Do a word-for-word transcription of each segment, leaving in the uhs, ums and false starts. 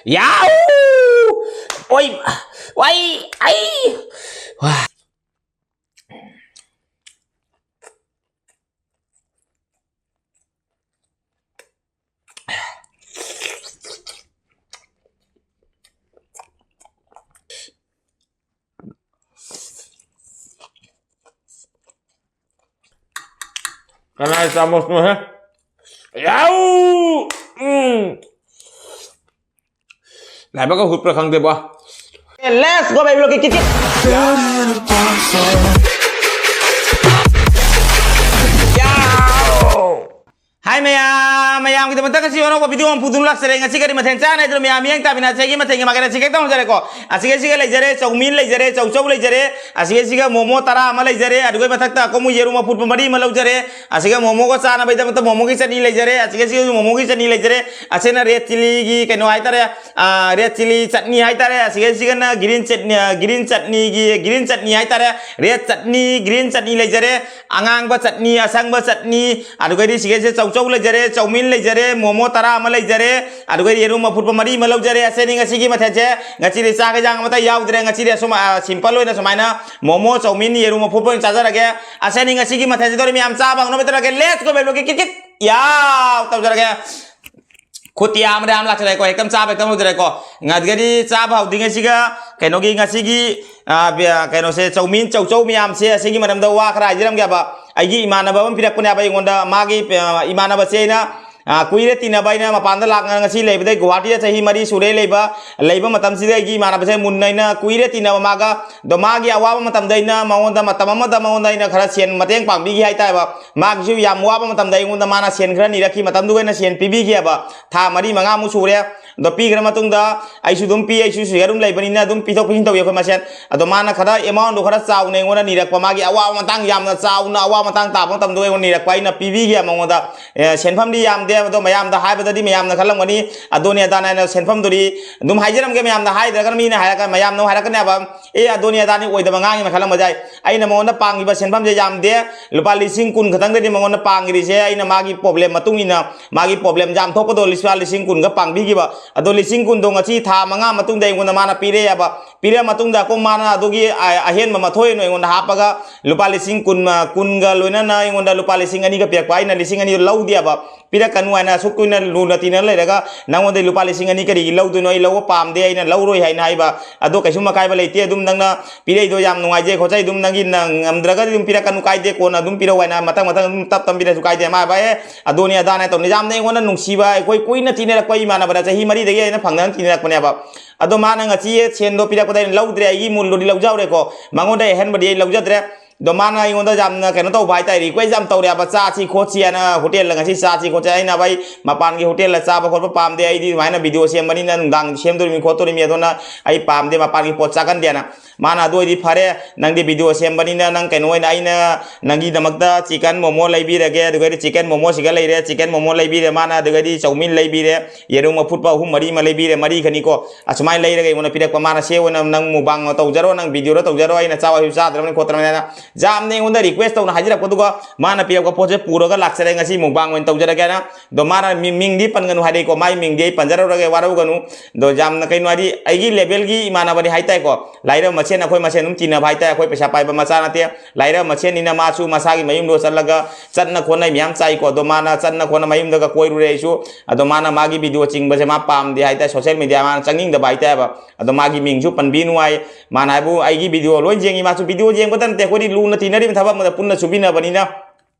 ꯌꯥꯎ! ꯑꯣꯏ! ꯋꯥꯏ! ꯑꯩ! ꯋꯥ! ꯀꯅꯥꯏ ꯆꯥꯃꯁꯅꯣꯍꯦ? ꯌꯥꯎ! ꯎꯝ꯫ ꯂꯥꯏꯕꯛꯀ ꯍꯨꯠꯄ꯭ꯔꯥ ꯈꯪꯗꯦꯕꯣ꯫ Let's go, baby, look at it. ꯌꯥꯎ! ꯍꯥꯏ ꯃꯌꯥꯝ, ꯃꯌꯥꯝꯒꯤꯗꯃꯛꯇ ꯉꯁꯤ ꯑꯅꯧꯕ video ꯑꯃ ꯄꯨꯗꯨꯅ ꯂꯥꯛꯆꯔꯦ꯫ ꯉꯁꯤ ꯀꯔꯤ ꯃꯊꯦꯜ ꯆꯥꯅꯤ ꯍꯥꯏꯗꯨꯅ ꯃꯌꯥꯝ ꯃꯤꯠꯌꯦꯡ ꯇꯥꯃꯤꯟꯅꯁꯦ꯫ ꯑꯩꯒꯤ ꯃꯊꯦꯜꯒꯤ ꯃꯥꯏꯀꯩꯗ ꯁꯤ ꯈꯛꯇ ꯍꯧꯖꯔꯦꯀꯣ꯫ ꯑꯁꯤꯒ ꯁꯤꯒ ꯂꯩꯖꯔꯦ, ꯆꯧꯃꯤꯟ ꯂꯩꯖꯔꯦ, ꯆꯧꯆꯧ ꯂꯩꯖꯔꯦ, ꯑꯁꯤꯒ ꯁꯤꯒ ꯃꯣꯃꯣ ꯇꯔꯥ ꯑꯃ ꯂꯩꯖꯔꯦ, ꯑꯗꯨꯒ ꯃꯊꯛꯇ ꯑꯀꯣꯡꯕ ꯌꯦꯔꯨꯝ ꯑꯐꯨꯠꯄ ꯃꯔꯤ ꯑꯃ ꯂꯧꯖꯔꯦ, ꯑꯁꯤꯒ ꯃꯣꯃꯣꯒ ꯆꯥꯅꯕꯒꯤꯗꯃꯛꯇ ꯃꯣꯃꯣꯒꯤ ꯆꯠꯅꯤ ꯂꯩꯖꯔꯦ, ꯑꯁꯤꯒ ꯁꯤꯒ ꯃꯣꯃꯣꯒꯤ ꯆꯠꯅꯤ ꯂꯩꯖꯔꯦ, ꯑꯁꯤꯅ red chilliꯒꯤ ꯀꯩꯅꯣ ꯍꯥꯏꯇꯥꯔꯦ, ꯑꯥ, red chilli ꯆꯠꯅꯤ ꯍꯥꯏꯇꯥꯔꯦ, ꯑꯁꯤꯒ ꯁꯤꯒꯅ green ꯆꯠꯅꯤ, ꯑꯥ, green ꯆꯠꯅꯤꯒꯤ, green ꯆꯠꯅꯤ ꯍꯥꯏꯇꯥꯔꯦ, red ꯆꯠꯅꯤ, green ꯆꯠꯅꯤ ꯂꯩꯖꯔꯦ, ꯑꯉꯥꯡꯕ ꯆꯠꯅꯤ, ꯑꯁꯪꯕ ꯆꯠꯅꯤ, ꯑꯗꯨꯒꯗꯤ ꯁꯤꯒꯩꯁꯦ ꯆꯧꯆꯧ ꯂꯩꯖꯔꯦ, ꯆꯧꯃꯤꯟ ꯂꯩꯖꯔꯦ, ꯃꯣꯃꯣ ꯇꯔꯥ ꯑꯃ ꯂꯩꯖꯔꯦ, ꯑꯗꯨꯒꯗꯤ ꯌꯦꯔꯨꯝ ꯑꯐꯨꯠꯄ ꯃꯔꯤ ꯑꯃ ꯂꯧꯖꯔꯦ꯫ ꯑꯁꯤꯅꯤ ꯉꯁꯤꯒꯤ ꯃꯊꯦꯜꯁꯦ꯫ ꯉꯁꯤꯗꯤ ꯆꯥꯛ ꯍꯦꯟꯖꯥꯡ ꯑꯃꯠꯇ ꯌꯥꯎꯗ꯭ꯔꯦ꯫ ꯉꯁꯤꯗꯤ ꯑꯁꯨꯝ, ꯑ, simple ꯑꯣꯏꯅ ꯁꯨꯃꯥꯏꯅ ꯃꯣꯃꯣ, ꯆꯧꯃꯤꯟ, ꯌꯦꯔꯨꯝ ꯑꯐꯨꯠꯄ ꯑꯣꯏꯅ ꯆꯥꯖꯔꯒꯦ꯫ ꯑꯁꯤꯅꯤ ꯉꯁꯤꯒꯤ ꯃꯊꯦꯜꯁꯦ꯫ ꯇꯧꯔꯤ ꯃꯌꯥꯝ ꯆꯥꯕ ꯍꯧꯅꯕ ꯇꯧꯔꯒꯦ꯫ Let's go, baby, kit, kit, kit. ꯌꯥꯎ! ꯇꯧꯖꯔꯒꯦ꯫ ꯈꯨꯠꯇꯤ ꯌꯥꯝꯕꯗ ꯌꯥꯝ ꯂꯥꯛꯆꯔꯦꯀꯣ, ꯍꯦꯛꯇ ꯆꯥꯕ ꯍꯦꯛꯇ ꯍꯧꯖꯔꯦꯀꯣ꯫ ꯑꯗꯨꯒꯗꯤ ꯆꯥꯕ ꯍꯧꯗ꯭ꯔꯤꯉꯩꯁꯤꯒ ꯀꯩꯅꯣꯒꯤ ꯉꯁꯤꯒꯤ, ꯑ, ꯕꯤ-, ꯑ, ꯀꯩꯅꯣꯁꯦ, ꯆꯧꯃꯤꯟ, ꯆꯧꯆꯧ ꯃꯌꯥꯝꯁꯦ, ꯑꯁꯤꯒꯤ ꯃꯔꯝꯗ ꯋꯥ ꯈꯔ ꯍꯥꯏꯖꯔꯝꯒꯦꯕ꯫ ꯑꯩꯒꯤ ꯏꯃꯥꯟꯅꯕ ꯑꯃ ꯄꯤꯔꯛꯄꯅꯦꯕ ꯑꯩꯉꯣꯟꯗ, ꯃꯥꯒꯤ, ꯑ, ꯏꯃꯥꯟꯅꯕꯁꯦ ꯑꯩꯅ, ꯑ, ꯀꯨꯏꯔꯦ ꯇꯤꯟꯅꯕ, ꯑꯩꯅ ꯃꯄꯥꯟꯗ ꯂꯥꯛꯅ ꯉꯁꯤ ꯂꯩꯕꯗ, ꯒꯨꯋꯥꯍꯥꯇꯤꯗ ꯆꯍꯤ ꯃꯔꯤ ꯁꯨꯔꯦ ꯂꯩꯕ꯫ ꯂꯩꯕ ꯃꯇꯝꯁꯤꯗ ꯑꯩꯒꯤ ꯏꯃꯥꯟꯅꯕꯁꯦ ꯃꯨꯟꯅ ꯑꯩꯅ ꯀꯨꯏꯔꯦ ꯇꯤꯟꯅꯕ ꯃꯥꯒ꯫ ꯑꯗꯣ ꯃꯥꯒꯤ ꯑꯋꯥꯕ ꯃꯇꯝꯗ ꯑꯩꯅ ꯃꯉꯣꯟꯗ, ꯃꯇꯝ ꯑꯃꯗ ꯃꯉꯣꯟꯗ ꯑꯩꯅ ꯈꯔ ꯁꯦꯟ ꯃꯇꯦꯡ ꯄꯥꯡꯕꯤꯈꯤ ꯍꯥꯏꯇꯥꯔꯦꯕ꯫ ꯃꯥꯒꯤꯁꯨ ꯌꯥꯝ ꯋꯥꯕ ꯃꯇꯝꯗ ꯑꯩꯉꯣꯟꯗ ꯃꯥꯅ ꯁꯦꯟ ꯈꯔ ꯅꯤꯔꯛꯈꯤ꯫ ꯃꯇꯝꯗꯨꯒ ꯑꯩꯅ ꯁꯦꯟ ꯄꯤꯕꯤꯈꯤꯑꯕ꯫ ꯊꯥ ꯃꯔꯤ ꯃꯉꯥꯃꯨꯛ ꯁꯨꯔꯦ꯫ ꯑꯗꯣ ꯄꯤꯈ꯭ꯔ ꯃꯇꯨꯡꯗ ꯑꯩꯁꯨ ꯑꯗꯨꯝ ꯄꯤ, ꯑꯩꯁꯨ ꯁꯤꯗ ꯑꯗꯨꯝ ꯂꯩꯕꯅꯤꯅ ꯑꯗꯨꯝ ꯄꯤꯊꯣꯛ ꯄꯤꯁꯤꯟ ꯇꯧꯏ ꯑꯩꯈꯣꯏ ꯃꯁꯦꯟ꯫ ꯑꯗꯣ ꯃꯥꯅ ꯈꯔ amountꯗꯣ ꯈꯔ ꯆꯥꯎꯅ ꯑꯩꯉꯣꯟꯗ ꯅꯤꯔꯛꯄ, ꯃꯥꯒꯤ ꯑꯋꯥꯕ ꯃꯇꯥꯡ, ꯌꯥꯝꯅ ꯆꯥꯎꯅ ꯑꯋꯥꯕ ꯃꯇꯥꯡ ꯇꯥꯕ ꯃꯇꯝꯗꯣ ꯑꯩꯉꯣꯟꯗ ꯅꯤꯔꯛꯄ, ꯑꯩꯅ ꯄꯤꯕꯤꯈꯤ ꯃꯉꯣꯟꯗ꯫ ꯑꯦ, ꯁꯦꯟꯐꯝꯗꯤ ꯌꯥꯝꯗꯦ꯫ ꯑꯗꯣ ꯃꯌꯥꯝꯗ ꯍꯥꯏꯕꯗꯗꯤ ꯃꯌꯥꯝꯅ ꯈꯜꯂꯝꯒꯅꯤ, ꯑꯗꯨꯅꯤ ꯑꯗꯥꯅꯤ ꯍꯥꯏꯅ ꯁꯦꯟꯐꯝꯗꯨꯗꯤ ꯑꯗꯨꯝ ꯍꯥꯏꯖꯔꯝꯒꯦ꯫ ꯃꯌꯥꯝꯗ ꯍꯥꯏꯗ꯭ꯔꯒꯅ ꯃꯤꯅ ꯍꯥꯏꯔꯛꯀ-, ꯃꯌꯥꯝꯅ ꯑꯃꯨꯛ ꯍꯥꯏꯔꯛꯀꯅꯦꯕ, "ꯑꯦ, ꯑꯗꯨꯅꯤ ꯑꯗꯥꯅꯤ ꯑꯣꯏꯗꯕ ꯉꯥꯡꯉꯤꯅ" ꯈꯜꯂꯝꯕ ꯌꯥꯏ꯫ ꯑꯩꯅ ꯃꯉꯣꯟꯗ ꯄꯥꯡꯈꯤꯕ ꯁꯦꯟꯐꯝꯁꯦ ꯌꯥꯝꯗꯦ, ꯂꯨꯄꯥ ꯂꯤꯁꯤꯡ ꯀꯨꯟ ꯈꯛꯇꯪꯗꯗꯤ ꯃꯉꯣꯟꯗ ꯄꯥꯡꯈꯤꯔꯤꯁꯦ꯫ ꯑꯩꯅ ꯃꯥꯒꯤ ꯄ꯭ꯔꯣꯕ꯭ꯂꯦꯝ ꯃꯇꯨꯡ ꯏꯟꯅ, ꯃꯥꯒꯤ ꯄ꯭ꯔꯣꯕ꯭ꯂꯦꯝ ꯌꯥꯝ ꯊꯣꯛꯄꯗꯣ ꯂꯨꯄꯥ ꯂꯤꯁꯤꯡ ꯀꯨꯟꯒ ꯄꯥꯡꯕꯤꯈꯤꯕ꯫ ꯑꯗꯣ ꯂꯤꯁꯤꯡ ꯀꯨꯟꯗꯣ ꯉꯁꯤ ꯊꯥ ꯃꯉꯥ ꯃꯇꯨꯡꯗ ꯑꯩꯉꯣꯟꯗ ꯃꯥꯅ ꯄꯤꯔꯛꯑꯦꯕ꯫ ꯄꯤꯔꯛꯑ ꯃꯇꯨꯡꯗ ꯑꯩꯈꯣꯏ ꯃꯥꯅ ꯑꯗꯨꯒꯤ ꯑ-, ꯑꯍꯦꯟꯕ ꯃꯊꯣꯏ ꯑꯣꯏꯅ ꯑꯩꯉꯣꯟꯗ ꯍꯥꯞꯄꯒ ꯂꯨꯄꯥ ꯂꯤꯁꯤꯡ ꯀꯨꯟ, ꯀꯨꯟꯒ ꯂꯣꯏꯅꯅ ꯑꯩꯉꯣꯟꯗ ꯂꯨꯄꯥ ꯂꯤꯁꯤꯡ ꯑꯅꯤꯒ ꯄꯤꯔꯛꯄ꯫ ꯑꯩꯅ ꯂꯤꯁꯤꯡ ꯑꯅꯤꯗꯣ ꯂꯧꯗꯦꯕ, ꯄꯤꯔꯛꯀꯅꯨ ꯍꯥꯏꯅ꯫ "ꯑꯁꯨꯛ ꯀꯨꯏꯅ ꯂꯨꯅ ꯇꯤꯟꯅ ꯂꯩꯔꯒ ꯅꯉꯣꯟꯗꯩ ꯂꯨꯄꯥ ꯂꯤꯁꯤꯡ ꯑꯅꯤ ꯀꯔꯤꯒꯤ ꯂꯧꯗꯣꯏꯅꯣ? ꯑꯩ ꯂꯧꯕ ꯄꯥꯝꯗꯦ, ꯑꯩꯅ ꯂꯧꯔꯣꯏ" ꯍꯥꯏꯅ ꯍꯥꯏꯕ꯫ ꯑꯗꯣ ꯀꯩꯁꯨꯝ ꯑꯀꯥꯏꯕ ꯂꯩꯇꯦ, ꯑꯗꯨꯝ ꯅꯪꯅ ꯄꯤꯔꯛꯏꯗꯣ ꯌꯥꯝ ꯅꯨꯡꯉꯥꯏꯖꯩ ꯈꯣꯠꯆꯩ, ꯑꯗꯨꯝ ꯅꯪꯒꯤ ꯅꯪ ꯉꯝꯗ꯭ꯔꯒꯗꯤ ꯑꯗꯨꯝ ꯄꯤꯔꯛꯀꯅꯨ ꯀꯥꯏꯗꯦ, ꯀꯣꯟꯅ ꯑꯗꯨꯝ ꯄꯤꯔꯛꯎ ꯍꯥꯏꯅ ꯃꯊꯪ ꯃꯊꯪ ꯑꯗꯨꯝ ꯇꯞ ꯇꯞ ꯄꯤꯔꯛꯑꯁꯨ ꯀꯥꯏꯗꯦ꯫ ꯃꯥ ꯍꯥꯏꯕ, "ꯑꯦ, ꯑꯗꯨꯅꯤ ꯑꯗꯥꯅꯦ" ꯇꯧꯅꯤ꯫ ꯌꯥꯝꯅ ꯑꯩꯉꯣꯟꯗ ꯅꯨꯡꯁꯤꯕ, ꯑꯩꯈꯣꯏ ꯀꯨꯏꯅ ꯇꯤꯟꯅꯔꯛꯄ ꯏꯃꯥꯟꯅꯕꯅ ꯆꯍꯤ ꯃꯔꯤꯗꯒꯤ ꯑꯩꯅ ꯐꯪꯗꯅ ꯇꯤꯟꯅꯔꯛꯄꯅꯦꯕ꯫ ꯑꯗꯣ ꯃꯥꯅ ꯉꯁꯤ ꯁꯦꯟꯗꯣ ꯄꯤꯔꯛꯄꯗ ꯑꯩꯅ ꯂꯧꯗ꯭ꯔꯦ, ꯑꯩꯒꯤ ꯃꯨꯜꯗꯨꯗꯤ ꯂꯧꯖꯍꯧꯔꯦꯀꯣ, ꯃꯉꯣꯟꯗ ꯑꯍꯦꯟꯕꯗꯤ ꯑꯩ ꯂꯧꯖꯗ꯭ꯔꯦ꯫ ꯑꯗꯣ ꯃꯥꯅ ꯑꯩꯉꯣꯟꯗ ꯌꯥꯝꯅ ꯀꯩꯅꯣ ꯇꯧꯕ ꯍꯥꯏꯇꯥꯔꯦ, ꯔꯤꯀ꯭ꯋꯦꯁ ꯌꯥꯝ ꯇꯧꯔꯦꯕ, "ꯆꯥꯁꯤ ꯈꯣꯠꯁꯤ" ꯍꯥꯏꯅ, ꯍꯣꯇꯦꯜꯗ ꯉꯁꯤ ꯆꯥꯁꯤ ꯈꯣꯠꯁꯤ꯫ ꯑꯩꯅ, "ꯚꯥꯏ, ꯃꯄꯥꯟꯒꯤ ꯍꯣꯇꯦꯜꯗ ꯆꯥꯕ ꯈꯣꯠꯄ ꯄꯥꯝꯗꯦ, ꯑꯩꯗꯤ ꯑꯗꯨꯃꯥꯏꯅ ꯚꯤꯗꯤꯑꯣ ꯁꯦꯝꯕꯅꯤꯅ ꯅꯨꯡꯗꯥꯡ ꯁꯦꯝꯗꯣꯔꯤꯃꯤ ꯈꯣꯠꯇꯣꯔꯤꯃꯤ, ꯑꯗꯨꯅ ꯑꯩ ꯄꯥꯝꯗꯦ, ꯃꯄꯥꯟꯒꯤ ꯄꯣꯠ ꯆꯥꯒꯟꯗꯦꯅ"꯫ ꯃꯥꯅ, "ꯑꯗꯨ ꯑꯣꯏꯗꯤ ꯐꯔꯦ, ꯅꯪꯗꯤ ꯚꯤꯗꯤꯑꯣ ꯁꯦꯝꯕꯅꯤꯅ ꯅꯪ ꯀꯩꯅꯣ ꯑꯣꯏꯅ, ꯑꯩꯅ ꯅꯪꯒꯤꯗꯃꯛꯇ ꯆꯤꯀꯟ ꯃꯣꯃꯣ ꯂꯩꯕꯤꯔꯒꯦ", ꯑꯗꯨꯒꯗꯤ ꯆꯤꯀꯟ ꯃꯣꯃꯣꯁꯤꯒ ꯂꯩꯔꯦ, ꯆꯤꯀꯟ ꯃꯣꯃꯣ ꯂꯩꯕꯤꯔꯦ ꯃꯥꯅ, ꯑꯗꯨꯒꯗꯤ ꯆꯧꯃꯤꯟ ꯂꯩꯕꯤꯔꯦ, ꯌꯦꯔꯨꯝ ꯑꯐꯨꯠꯄ ꯑꯍꯨꯝ ꯃꯔꯤ ꯑꯃ ꯂꯩꯕꯤꯔꯦ, ꯃꯔꯤꯈꯛꯅꯤꯀꯣ꯫ ꯑꯁꯨꯃꯥꯏꯅ ꯂꯩꯔꯒ ꯑꯩꯉꯣꯟꯗ ꯄꯤꯔꯛꯄ꯫ ꯃꯥꯅ, "ꯁꯦ ꯑꯣꯏꯅ ꯅꯪ ꯃꯨꯛꯕꯥꯡ ꯇꯧꯖꯔꯣ, ꯅꯪ ꯚꯤꯗꯤꯑꯣꯗ ꯇꯧꯖꯔꯣ, ꯑꯩꯅ ꯆꯥꯕꯁꯨ ꯆꯥꯗ꯭ꯔꯕꯅꯤ ꯈꯣꯠꯇ꯭ꯔꯕꯅꯤ" ꯍꯥꯏꯅ ꯌꯥꯝꯅ ꯑꯩꯉꯣꯟꯗ ꯔꯤꯀ꯭ꯋꯦꯁ ꯇꯧꯅ ꯍꯥꯏꯖꯔꯛꯄꯗꯨꯒ, ꯃꯥꯅ ꯄꯤꯔꯛꯄ ꯄꯣꯠꯁꯦ ꯄꯨꯔꯒ ꯂꯥꯛꯆꯔꯦ꯫ "ꯉꯁꯤ ꯃꯨꯛꯕꯥꯡ ꯑꯣꯏꯅ ꯇꯧꯖꯔꯒꯦꯅ"꯫ ꯑꯗꯣ ꯃꯥꯅ ꯃꯤ-, ꯃꯤꯡꯗꯤ ꯄꯟꯒꯅꯨ ꯍꯥꯏꯔꯛꯏꯀꯣ, ꯃꯥꯏ ꯃꯤꯡꯗꯤ ꯑꯩ ꯄꯟꯖꯔꯔꯣꯏꯒꯦ, ꯋꯥꯔꯧꯒꯅꯨ꯫ ꯑꯗꯣ ꯌꯥꯝꯅ ꯀꯩꯅꯣ ꯍꯥꯏꯗꯤ ꯑꯩꯒꯤ ꯂꯦꯚꯦꯜꯒꯤ ꯏꯃꯥꯟꯅꯕꯅꯤ ꯍꯥꯏꯇꯥꯔꯦꯀꯣ, ꯂꯥꯏꯔꯕ ꯃꯁꯦꯟ ꯑꯩꯈꯣꯏ ꯃꯁꯦꯟ ꯑꯗꯨꯝ ꯇꯤꯟꯅꯕ ꯍꯥꯏꯇꯥꯔꯦ, ꯑꯩꯈꯣꯏ ꯄꯩꯁꯥ ꯄꯥꯏꯕ ꯃꯆꯥ ꯅꯠꯇꯦ꯫ ꯂꯥꯏꯔꯕ ꯃꯁꯦꯟꯅꯤꯅ ꯃꯥꯁꯨ ꯃꯁꯥꯒꯤ ꯃꯌꯨꯝꯗꯣ ꯆꯠꯂꯒ ꯆꯠꯅ ꯈꯣꯠꯅ ꯃꯌꯥꯝ ꯆꯥꯏꯀꯣ꯫ ꯑꯗꯣ ꯃꯥꯅ ꯆꯠꯅ ꯈꯣꯠꯅ ꯃꯌꯨꯝꯗꯒ ꯀꯣꯏꯔꯨꯔꯦ ꯑꯩꯁꯨ꯫ ꯑꯗꯣ ꯃꯥꯅ ꯃꯥꯒꯤ ꯚꯤꯗꯤꯑꯣ ꯆꯤꯡꯕꯁꯦ ꯃꯥ ꯄꯥꯝꯗꯦ ꯍꯥꯏꯇꯥꯔꯦ, ꯁꯣꯁꯦꯜ ꯃꯤꯗꯤꯌꯥ ꯃꯥꯅ ꯆꯪꯅꯤꯡꯗꯕ ꯍꯥꯏꯇꯥꯔꯦꯕ꯫ ꯑꯗꯣ ꯃꯥꯒꯤ ꯃꯤꯡꯁꯨ ꯄꯟꯕꯤꯅꯨ ꯍꯥꯏ꯫ ꯃꯥꯅ ꯍꯥꯏꯕꯨ ꯑꯩꯒꯤ ꯚꯤꯗꯤꯑꯣ ꯂꯣꯏ ꯌꯦꯡꯉꯤ, ꯃꯥꯁꯨ ꯚꯤꯗꯤꯑꯣ ꯌꯦꯡꯕꯇ ꯅꯠꯇꯦ, ꯑꯩꯈꯣꯏꯗꯤ ꯂꯨꯅ ꯇꯤꯟꯅꯔꯤꯕ ꯊꯕꯛ ꯑꯃꯗ ꯄꯨꯟꯅ ꯁꯨꯕꯤꯅꯕꯅꯤꯅ꯫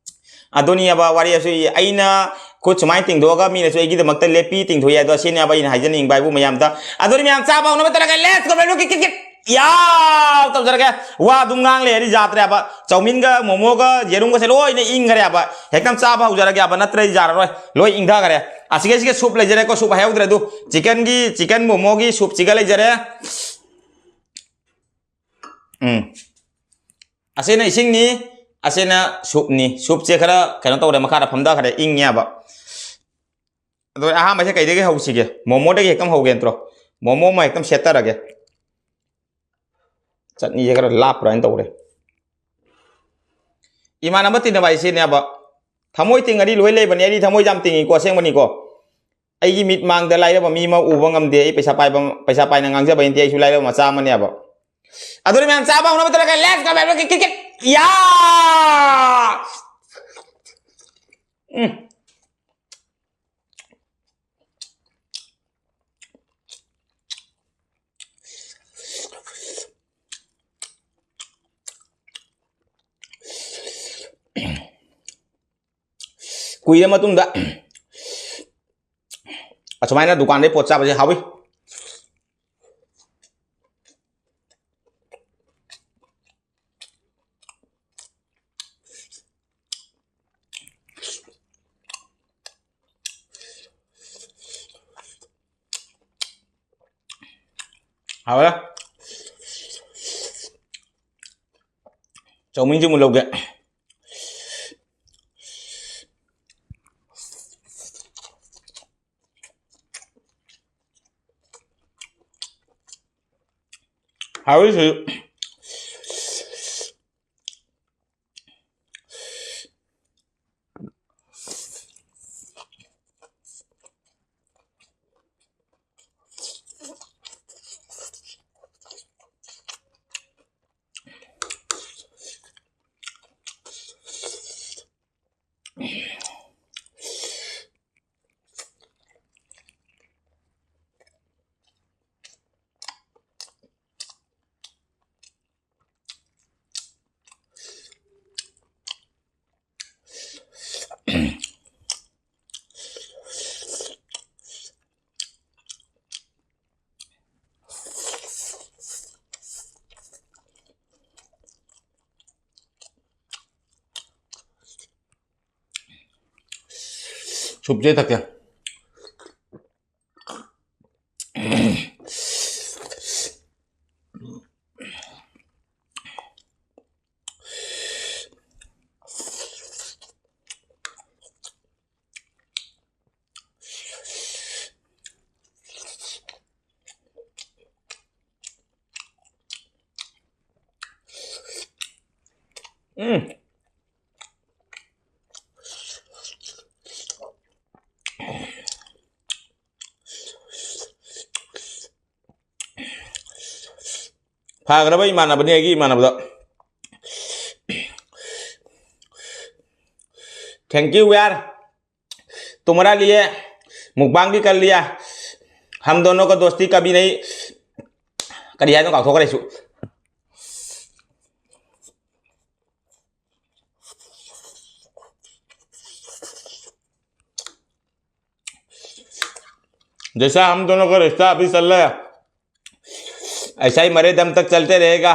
ꯑꯗꯨꯅꯤꯑꯕ ꯋꯥꯔꯤ ꯑꯁꯤ꯫ ꯑꯩꯅ ꯈꯨꯠ ꯁꯨꯃꯥꯏꯅ ꯇꯤꯡꯊꯣꯛꯑꯒ ꯃꯤꯅꯁꯨ ꯑꯩꯒꯤꯗꯃꯛꯇ ꯂꯦꯞꯄꯤ ꯇꯤꯡꯊꯣꯛꯏ ꯍꯥꯏꯗꯣ, ꯑꯁꯤꯅꯦꯕ ꯑꯩꯅ ꯍꯥꯏꯖꯅꯤꯡꯕ ꯍꯥꯏꯕꯨ ꯃꯌꯥꯝꯗ꯫ ꯑꯗꯨꯅꯤ ꯃꯌꯥꯝ ꯆꯥꯕ ꯍꯧꯅꯕ ꯇꯧꯔꯒ let's go, kit kit kit. ꯌꯥꯎ! ꯇꯧꯖꯔꯒꯦ꯫ ꯋꯥ ꯑꯗꯨꯝ ꯉꯥꯡ ꯂꯩꯔꯗꯤ ꯌꯥꯗ꯭ꯔꯦꯕ꯫ ꯆꯧꯃꯤꯟꯒ ꯃꯣꯃꯣꯒ ꯌꯦꯔꯨꯝꯒꯁꯦ ꯂꯣꯏꯅ ꯏꯪꯈ꯭ꯔꯦꯕ꯫ ꯍꯦꯛꯇ ꯆꯥꯕ ꯍꯧꯖꯔꯒꯦꯕ, ꯅꯠꯇ꯭ꯔꯗꯤ ꯌꯥꯔꯔꯣꯏ꯫ ꯂꯣꯏ ꯏꯪꯊꯈ꯭ꯔꯦ꯫ ꯑꯁꯤꯒꯩꯁꯤꯒ ꯁꯨꯞ ꯂꯩꯖꯔꯦꯀꯣ, ꯁꯨꯞ ꯍꯥꯏꯍꯧꯗ꯭ꯔꯦ ꯑꯗꯨ꯫ ꯆꯤꯀꯟꯒꯤ, ꯆꯤꯀꯟ ꯃꯣꯃꯣꯒꯤ ꯁꯨꯞꯁꯤꯒ ꯂꯩꯖꯔꯦ꯫ ꯎꯝ꯫ ꯑꯁꯤꯅ ꯏꯁꯤꯡꯅꯤ, ꯑꯁꯤꯅ ꯁꯨꯞꯅꯤ꯫ ꯁꯨꯞꯁꯦ ꯈꯔ ꯀꯩꯅꯣ ꯇꯧꯔꯦ, ꯃꯈꯥꯗ ꯐꯝꯊꯈ꯭ꯔꯦ, ꯏꯪꯉꯦꯕ꯫ ꯑꯗꯣ ꯑꯍꯥꯟꯕꯁꯦ ꯀꯩꯗꯒꯤ ꯍꯧꯁꯤꯒꯦ? ꯃꯣꯃꯣꯗꯒꯤ ꯍꯦꯛꯇ ꯍꯧꯒꯦ ꯅꯠꯇ꯭ꯔꯣ? ꯃꯣꯃꯣ ꯑꯃ ꯍꯦꯛꯇ ꯁꯦꯠꯇꯔꯒꯦ꯫ ꯆꯠꯅꯤꯁꯦ ꯈꯔ ꯂꯥꯞꯄ꯭ꯔꯥ ꯍꯥꯏꯅ ꯇꯧꯔꯦ꯫ ꯏꯃꯥꯟꯅꯕ ꯇꯤꯟꯅꯕ ꯍꯥꯏꯁꯤꯅꯦꯕ꯫ ꯊꯃꯣꯏ ꯇꯤꯡꯉꯗꯤ ꯂꯣꯏ ꯂꯩꯕꯅꯤ꯫ ꯑꯩꯗꯤ ꯊꯃꯣꯏꯁꯦ ꯌꯥꯝ ꯇꯤꯡꯉꯤꯀꯣ, ꯑꯁꯦꯡꯕꯅꯤꯀꯣ꯫ ꯑꯩꯒꯤ ꯃꯤꯠ ꯃꯥꯡꯗ ꯂꯥꯏꯔꯕ ꯃꯤ ꯑꯃ ꯎꯕ ꯉꯝꯗꯦ꯫ ꯑꯩ ꯄꯩꯁꯥ ꯄꯥꯏꯕ, ꯄꯩꯁꯥ ꯄꯥꯏꯅ ꯉꯥꯡꯖꯕ ꯅꯠꯇꯦ, ꯑꯩꯁꯨ ꯂꯥꯏꯔꯕ ꯃꯆꯥ ꯑꯃꯅꯦꯕ꯫ ꯑꯗꯨꯅ ꯃꯌꯥꯝ ꯆꯥꯕ ꯍꯧꯅꯕ ꯇꯧꯔꯒ, let's go, baby, kick, kick, kick. ꯌꯥ! ꯎꯝ꯫ ꯀꯨꯏꯔ ꯃꯇꯨꯡꯗ ꯑꯁꯨꯃꯥꯏꯅ ꯗꯨꯀꯥꯟꯗꯩ ꯄꯣꯠ ꯆꯥꯕꯁꯦ ꯍꯥꯎꯋꯤ꯫ ꯍꯥꯎꯔꯦ꯫ ꯆꯧꯃꯤꯟꯁꯤꯃꯨꯛ ꯂꯧꯒꯦ꯫ ꯍꯥꯎꯔꯤꯁꯤ꯫ ꯁꯨꯞꯁꯦ ꯊꯛꯀꯦ꯫ ꯎꯝ꯫ ꯐꯈ꯭ꯔꯕ ꯏꯃꯥꯟꯅꯕꯅꯤ ꯑꯩꯒꯤ ꯏꯃꯥꯟꯅꯕꯗꯣ꯫ Thank you यार, तुम्हारा लिए मुकबांग भी कर लिया। हम दोनों का दोस्ती कभी नहीं, ꯀꯔꯤ ꯍꯥꯏꯅꯣ ꯀꯥꯎꯊꯣꯛꯈ꯭ꯔꯦ ꯑꯩꯁꯨ꯫ जैसा हम दोनों का रिश्ता अभी चल रहा है, ऐसा ही मरे दम तक चलते रहेगा।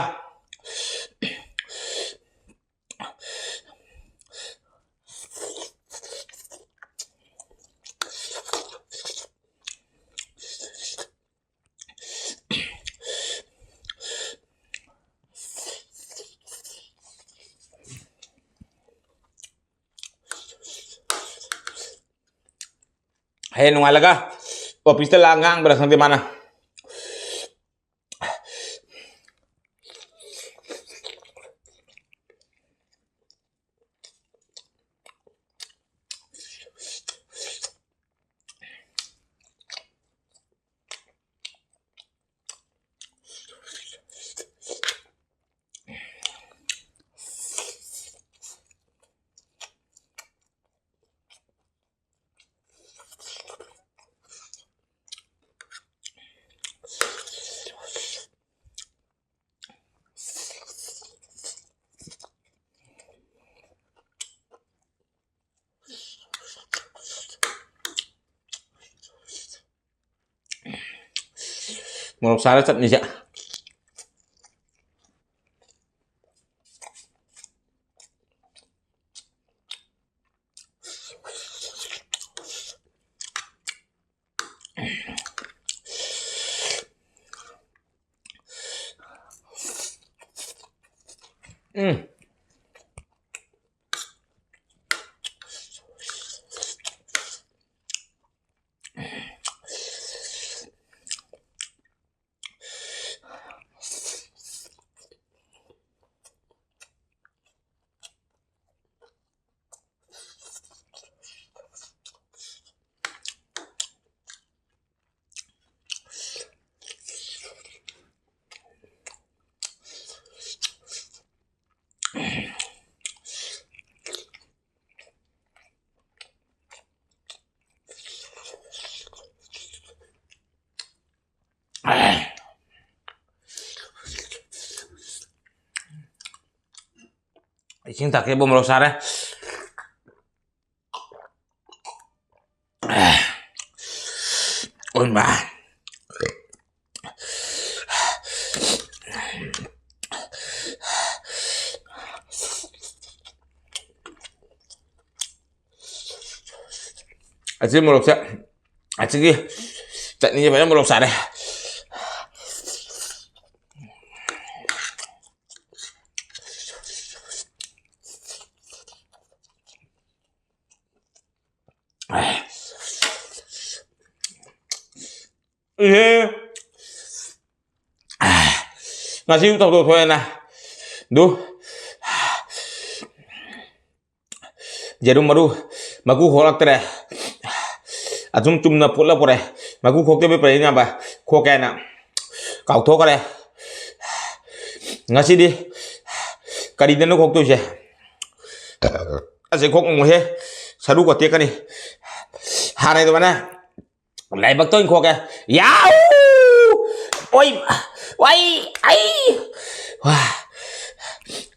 ꯍꯌꯦꯡ ꯅꯣꯡꯉꯥꯜꯂꯒ ꯑꯣꯐꯤꯁꯇ ꯂꯥꯛꯑ ꯉꯥꯡꯕ꯭ꯔꯥ ꯈꯪꯗꯦ ꯃꯥꯅ꯫ ꯃꯣꯔꯣꯛ ꯁꯥꯔ ꯆꯠꯅꯤꯁꯦ꯫ ꯎꯝ꯫ ꯏꯁꯤꯡ ꯊꯛꯀꯦꯕꯨ ꯃꯣꯔꯣꯛ ꯁꯥꯔꯦ꯫ ꯑꯣꯏꯃꯥ꯫ ꯑꯁꯤ ꯃꯣꯔꯣꯛꯁꯦ, ꯑꯁꯤꯒꯤ ꯆꯠꯅꯤꯁꯦ ꯐꯖꯅ ꯃꯣꯔꯣꯛ ꯁꯥꯔꯦ꯫ ꯏꯍꯦ꯫ ꯉꯁꯤ ꯊꯧꯗꯣꯛ ꯊꯣꯛꯑꯦꯅ꯫ ꯑꯗꯨ ꯌꯦꯔꯨꯝ ꯃꯔꯨ ꯃꯀꯨ ꯈꯣꯛꯂꯛꯇ꯭ꯔꯦ꯫ ꯑꯗꯨꯝ ꯆꯨꯝꯅ ꯐꯨꯠꯂ ꯄꯨꯔꯦ꯫ ꯃꯀꯨ ꯈꯣꯛꯇꯕꯤ ꯄꯨꯔꯛꯏꯅꯦꯕ꯫ ꯈꯣꯛꯀꯦꯅ ꯀꯥꯎꯊꯣꯛꯈ꯭ꯔꯦ꯫ ꯉꯁꯤꯗꯤ ꯀꯔꯤꯗꯅꯣ ꯈꯣꯛꯇꯣꯏꯁꯦ? ꯑꯁꯤ ꯈꯣꯛ ꯉꯝꯃꯣꯏꯍꯦ꯫ ꯁꯔꯨꯒ ꯇꯦꯛꯀꯅꯤ꯫ ꯍꯥꯟꯅꯩ ꯑꯗꯨꯃꯥꯏꯅ ꯂꯥꯏꯕꯛꯇ ꯑꯣꯏꯅ ꯈꯣꯛꯀꯦ꯫ ꯌꯥꯎ! ꯑꯣꯏ! ꯑꯣꯏ! ꯑꯩ! ꯋꯥ!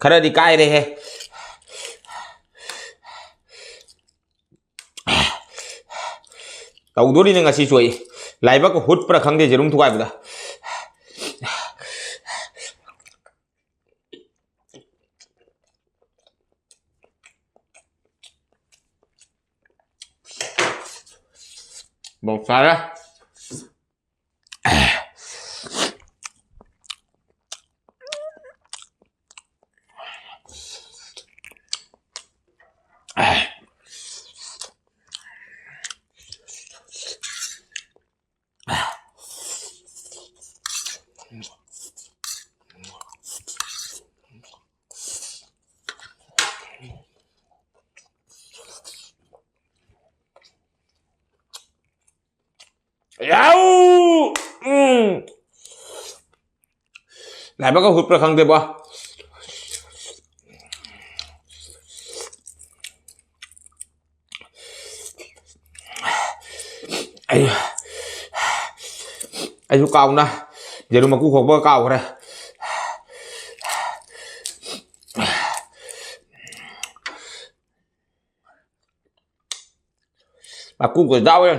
ꯈꯔꯗꯤ ꯀꯥꯏꯔꯦꯍꯦ꯫ ꯇꯧꯗꯣꯔꯤꯅꯦ ꯉꯁꯤꯁꯨ ꯑꯩ꯫ ꯂꯥꯏꯕꯛ ꯍꯨꯠꯄ꯭ꯔꯥ ꯈꯪꯗꯦ ꯌꯦꯔꯨꯝ ꯊꯨꯒꯥꯏꯕꯗ꯫ ꯃꯣꯔꯣꯛ ꯁꯥꯔꯦ꯫ ꯌꯥꯎ! ꯎꯝ꯫ ꯂꯥꯏꯕꯛꯀ ꯍꯨꯠꯄ꯭ꯔꯥ ꯈꯪꯗꯦꯕꯣ꯫ ꯑꯩ, ꯑꯩꯁꯨ ꯀꯥꯎꯅ ꯌꯦꯔꯨꯝ ꯃꯀꯨ ꯈꯣꯛꯄꯒ ꯀꯥꯎꯈ꯭ꯔꯦ꯫ ꯃꯀꯨ ꯀꯣꯏꯗꯥꯎꯋꯦ꯫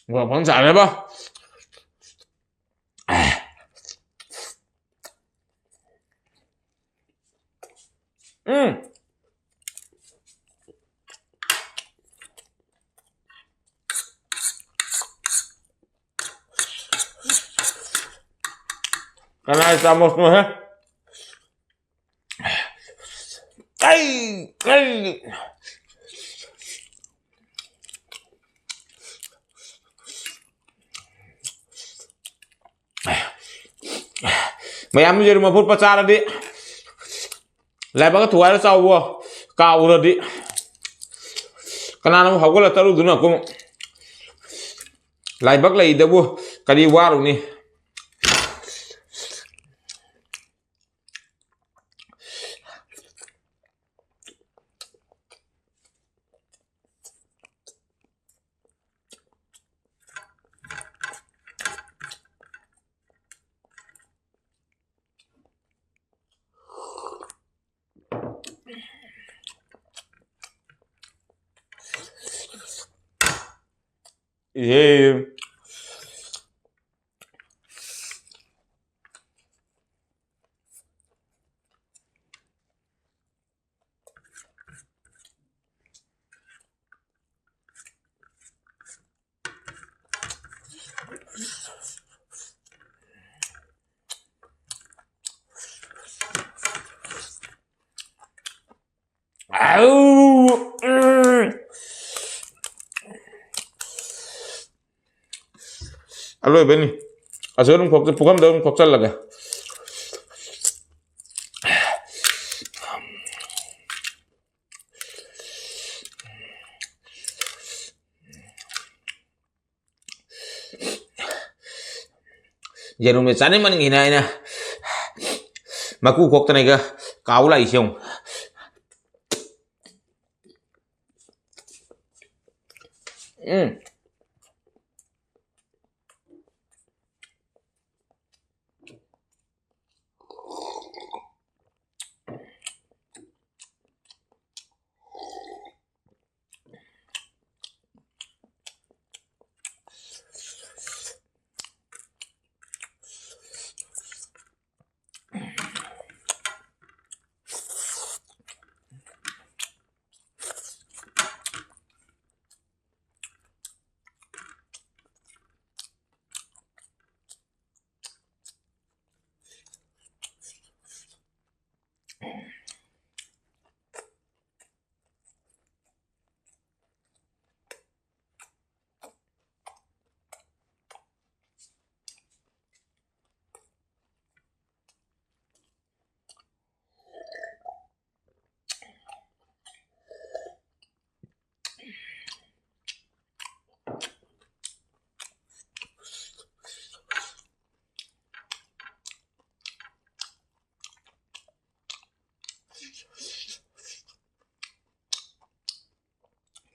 ꯃꯣꯔꯣꯛ ꯐꯖꯅ ꯁꯥꯔꯦꯕ꯫ ꯎꯝ꯫ ꯀꯅꯥꯏ ꯆꯥꯃꯁꯅꯣꯍꯦ? ꯑꯩ, ꯑꯩ꯫ ꯃꯌꯥꯝ ꯌꯦꯔꯨꯝ ꯑꯐꯨꯠꯄ ꯆꯥꯔꯗꯤ ꯂꯥꯏꯕꯛ ꯊꯨꯒꯥꯏꯔ ꯆꯥꯎꯕꯣ꯫ ꯀꯥꯎꯔꯗꯤ ꯀꯅꯥꯅ ꯑꯃꯨꯛ ꯍꯧꯒꯠꯂ ꯆꯠꯂꯨꯗꯣꯏꯅꯣ? ꯀꯨꯝ ꯂꯥꯏꯕꯛ ꯂꯩꯗꯕꯨ ꯀꯔꯤ ꯋꯥꯔꯨꯅꯤ? ꯏꯍꯦ꯫ ꯑꯧ! ꯎꯝ꯫ ꯑꯂꯣꯏꯕꯅꯤ꯫ ꯑꯁꯤ ꯑꯗꯨꯝ ꯈꯣꯛ-, ꯄꯨꯈꯝꯗ ꯑꯗꯨꯝ ꯈꯣꯛꯆꯜꯂꯒꯦ꯫ ꯌꯦꯔꯨꯝꯁꯦ ꯆꯥꯅꯤꯡꯃꯟꯈꯤꯅ ꯑꯩꯅ ꯃꯀꯨ ꯈꯣꯛꯇꯅ ꯑꯩꯒ ꯀꯥꯎ ꯂꯥꯛꯏꯁꯦ ꯌꯦꯡꯉꯨ꯫ ꯎꯝ꯫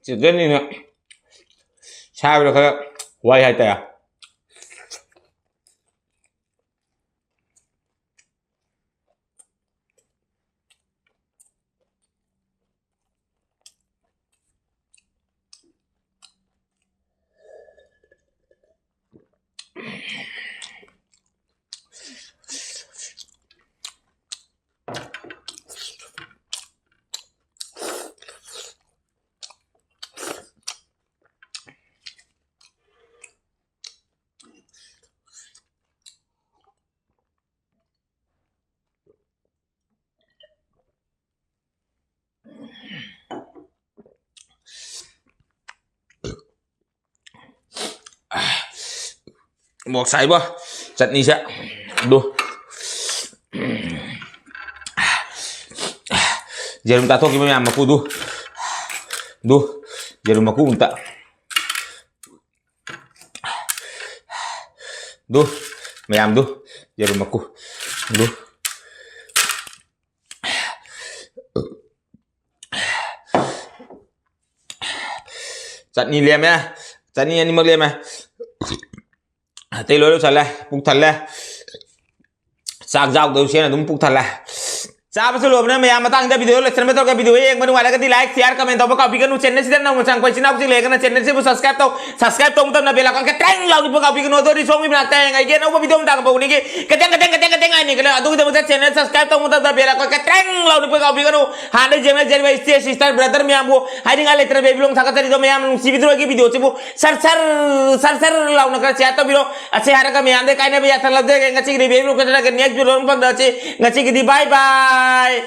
ꯆꯤꯛꯀꯟꯅꯤꯅ ꯁꯥꯕꯗ ꯈꯔ ꯋꯥꯏ ꯍꯥꯏꯇꯥꯔꯦ꯫ ꯃꯣꯔꯣꯛ ꯁꯥꯏꯕ ꯆꯠꯅꯤꯁꯦ꯫ ꯑꯗꯨ ꯌꯦꯔꯨꯝ ꯆꯥꯊꯣꯛꯈꯤꯕ ꯃꯌꯥꯝ ꯃꯀꯨꯗꯨ꯫ ꯑꯗꯨ ꯌꯦꯔꯨꯝ ꯃꯀꯨ ꯑꯝꯇ꯫ ꯑꯗꯨ ꯃꯌꯥꯝꯗꯨ, ꯌꯦꯔꯨꯝ ꯃꯀꯨ꯫ ꯑꯗꯨ꯫ ꯆꯠꯅꯤ ꯂꯦꯝꯃꯦ꯫ ꯆꯠꯅꯤ ꯑꯅꯤꯃꯛ ꯂꯦꯝꯃꯦ꯫ ꯑꯇꯩ ꯂꯣꯏ ꯂꯣꯏꯁꯜꯂꯦ꯫ ꯄꯨꯛ ꯊꯜꯂꯦ꯫ ꯆꯥꯛ ꯆꯥꯎꯗꯧ ꯁꯦꯅ ꯑꯗꯨꯝ ꯄꯨꯛ ꯊꯜꯂꯦ꯫ ꯆꯥꯕꯁꯨ ꯂꯣꯏꯕꯅ ꯃꯌꯥꯝ ꯃꯇꯥꯡꯗ video ꯂꯣꯏꯁꯤꯟꯕ ꯇꯧꯔꯒ, video ꯌꯦꯡꯕ ꯅꯨꯡꯉꯥꯏꯔꯒꯗꯤ like, share, comment ꯇꯧꯕ ꯀꯥꯎꯕꯤꯒꯅꯨ꯫ Channel ꯁꯤꯗ ꯅꯧꯅ ꯆꯪꯉꯛꯄ ꯏꯆꯤꯟ ꯏꯅꯥꯎꯁꯤꯡ ꯂꯩꯔꯒꯅ channel ꯁꯤꯕꯨ subscribe ꯇꯧ꯫ Subscribe ꯇꯧꯕ ꯃꯇꯝꯗ bell icon ꯈꯤꯇꯪ ꯂꯥꯎꯅ ꯅꯤꯛꯄ ꯀꯥꯎꯕꯤꯒꯅꯨ꯫ ꯑꯗꯣ ꯑꯩ ꯁꯣꯝꯒꯤ ꯃꯅꯥꯛꯇ ꯉꯥꯏꯒꯦ꯫ ꯑꯅꯧꯕ video ꯑꯃ ꯇꯥꯡꯕ ꯎꯅꯤꯒꯤ ꯈꯤꯇꯪ, ꯈꯤꯇꯪ, ꯈꯤꯇꯪ, ꯈꯤꯇꯪ ꯉꯥꯏꯅꯤꯡꯒꯅꯤ꯫ ꯑꯗꯨꯒꯤꯗꯃꯛꯇ channel subscribe ꯇꯧꯕ ꯃꯇꯝꯗ bell icon ꯈꯤꯇꯪ ꯂꯥꯎꯅ ꯅꯤꯛꯄ ꯀꯥꯎꯕꯤꯒꯅꯨ꯫ ꯍꯥꯟꯅ ꯌꯦꯡꯅꯖꯔꯤꯕ ꯏꯆꯦ, sister, brother ꯃꯌꯥꯝꯕꯨ ꯍꯥꯏꯅꯤꯡꯉꯥꯏ ꯂꯩꯇꯅ baby ꯂꯣꯡ ꯊꯥꯒꯠꯆꯔꯤꯗꯣ ꯃꯌꯥꯝ ꯅꯨꯡꯁꯤꯕꯤꯗꯨꯅ ꯑꯩꯒꯤ video ꯁꯤꯕꯨ ꯁꯔ ꯁꯔ, ꯁꯔ ꯁꯔ ꯂꯥꯎꯅ ꯈꯔ share ꯇꯧꯕꯤꯔꯣ꯫ ꯑꯁꯤ ꯍꯥꯏꯔꯒ ꯃꯌꯥꯝꯗ ꯀꯥꯏꯅꯕ ꯌꯥꯊꯪ ꯂꯧꯖꯒꯦ꯫ ꯉꯁꯤꯒꯤꯗꯤ baby ꯂꯣꯡ ꯈꯛꯇ ꯅꯠꯇꯅ next video ꯑꯃ ꯐꯪꯗꯁꯤ꯫ ꯉꯁꯤꯒꯤꯗꯤ bye bye꯫